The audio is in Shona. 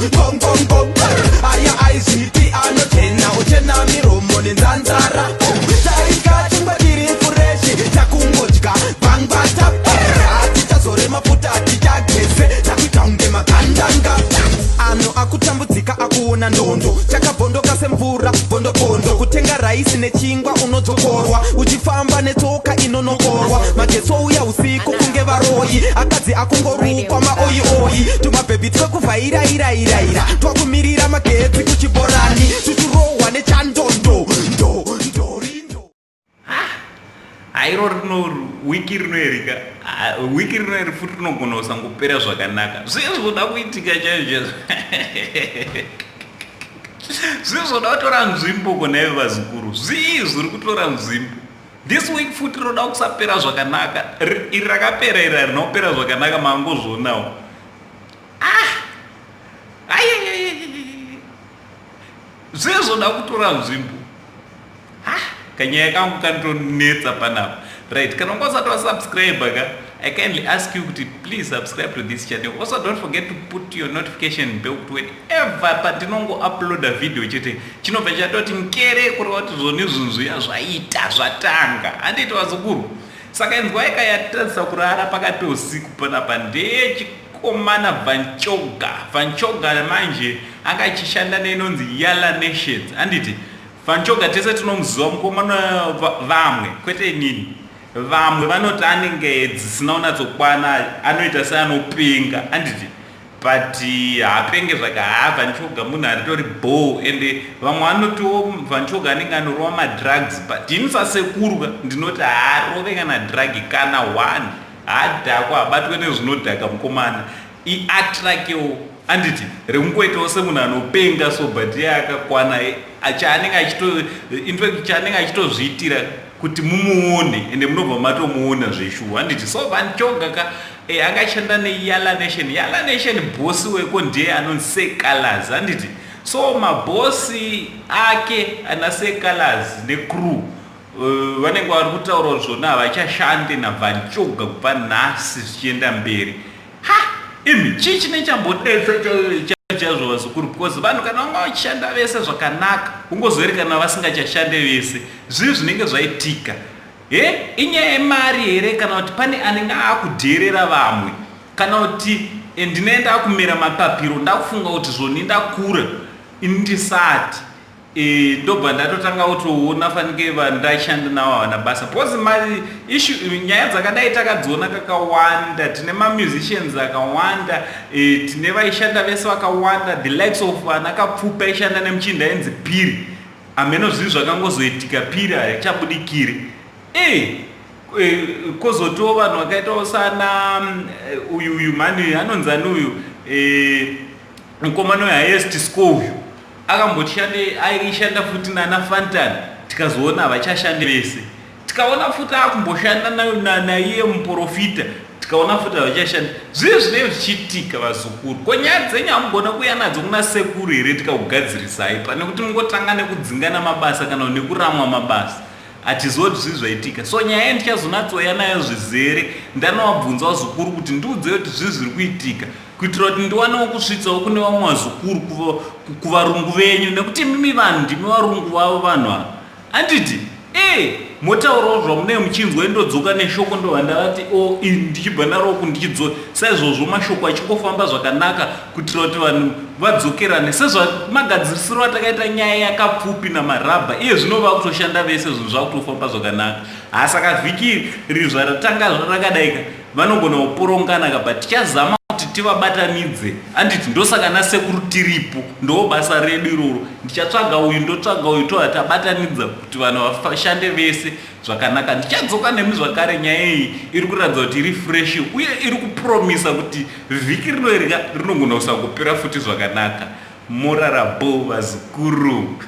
Ngongongo aya aizviti anochena uchena miromo nenzanzara. Taidya chingwa chiri fresh, takungodya gwangwata. Hatichazore mafuta, hatichageze, takuita kunge magandanga. Anhu akutambudzika, akuona ndondo chakabvondoka semvura bvondobondo. Kutenga raisi nechingwa unodzokorwa, uchifamba netsoka inonokorwa. Magetsi ouya usiku kunge varoyi, akadzi akungorukwa maoioi. Tumabhebhi twekuvhairairairaira twakumirira magetsi kuchibhorani, tuchirohwa nechandondo ndo ndorindo. Hairo rino wiki rinoerika, wiki rinoeri futi rinogona kusangopera zvakanaka. Zvii zvoda kuitika chaizvo chaizvo? Zvii zvoda kutora nzvimbo konaive vazukuru? Zvii zviri kutora nzvimbo this week futi roda kusapera zvakanaka? Iri rakapera iri harina kupera zvakanaka, mangozvionawo. Ah, zvii zvoda kutora nzvimbo? Ha, kanyaya kangu kanotonetsa panapa. Right, kana unga usati wasubscribe ka, I kindly ask you kuti please subscribe to this channel. Also, don't forget to put your notification bell kuti whenever pandinongo-uploada video chete, chinobva chatoti nkere, kureva kuti zvoni zvinhu zviya zvaita zvatanga. Handiti vazukuru? Saka inzwai, kayatadzisa kurara pakati peusiku panapa ndeyechikomana Van Choga. Van Choga manje anga achishanda neinonzi Yala Nations, handiti? Van Choga tese tinomuziva mukomana. Vamwe, kwete inini, vamwe vanoti anenge dzisina kunyatsokwana, anoita seanopenga, handiti? But haapenge zvaka. Haa, Van Choga munhu aritori bo, ende vamwe vanotiwo Van Choga anenge anorova madrugs, but ini sasekuru ndinoti haarove kana drug kana one. Haadhakwa, habatwe nezvinodhaka mukomana. Iatrakewo, anditi, rekungoitawo semunhu anopenga so, but iye akakwana. Chaanenge achito, in fact, chaanenge achitozviitira kuti mumuone, ende munobva matomuona zveshuwa, handiti? So Van Choga ka angashanda neYala Nation. Yala Nation, bhosi weko ndiye anonzi Seh Calaz, handiti? So mabhosi ake ana Seh Calaz necrew vanenge vari kutaura zvona havachashande naVan Choga kubva nhasi zvichienda mberi. Ha, imi, chii chine chambodetsa chaizvo, vazukuru? Because vanhu kana vanga vachishanda vese zvakanaka, kungozoeri kana vasingachashande vese, zvii zvinenge zvaitika? He, inyaya yemari here, kana kuti pane anenge akudherera vamwe, kana kuti ndinoenda akumera mapapiro, ndakufunga kuti zvoni ndakura ini ndisati ndobva ndatotanga kutoona fanike vandashanda navo havana basa? Because issue, nyaya dzakadai takadziona kakawanda. Tine mamusicians akawanda, tine vaishanda vese vakawanda, the likes of vana Kapfupi aishanda nemuchinda ainzi Piri. Hameno zvinhu zvakangozoitika, Piri haichabudikiri. Kozotiwo vanhu vakaitawo sana uyu uyu mani anonzi ani uyu, mukomana wehighest score uyu, akamboshande, aishanda futi nana Fantan, tikazoona havachashande vese. Tikaona futi akumboshanda naiye muprofita, tikaona futi havachashanda. Zvii zvinenge zvichiitika, vazukuru? Ko nyaya dzenyu hamugona kuuya nadzo kuna sekuru here, tikakugadzirisai, pane kuti mungotanga nekudzingana mabasa kana nekuramwa mabasa? Hatizivi kuti zvii zvaitika. So nyaya iyi ndichazonatsoya nayo zvizere ndanovabvunza vazukuru kuti ndiudzei kuti zvii zviri kuitika, kuitira kuti ndiwanewo kusvitsawo kune vamwe vazukuru, kuvarungu venyu, nekuti imimi vanhu ndimi varungu vavo vanhu ava, handiti? E motaurawo zvamunee muchinzwa, indodzoka neshoko, ndobva ndavati o ndichibva naroku ndichidzoka saizvozvo, mashoko achingofamba zvakanaka, kuitira kuti vanhu vadzokerane sezvamagadzirisiro atakaita nyaya yaKapfupi naMarabha. Iye zvino vakutoshanda vese, zvinhu zvakutofamba zvakanaka. Hasaka vhiki iri zvaratanga rakadaika, vanogona kuporongana ka, but tichazama kuti tivabatanidze, handiti? Ndosaka nasekuru tiripo, ndo basa redu iroro. Ndichatsvaga uyu, ndotsvaga uyu, toa tabatanidza kuti vanhu vashande vese zvakanaka. Ndichadzoka nemi zvakare. Nyaya iyi iri kuratidza kuti iri fresh, uye iri kupromisa kuti vhiki rinoereka rinogona kusangopera futi zvakanaka. Morara bo, vazukuru.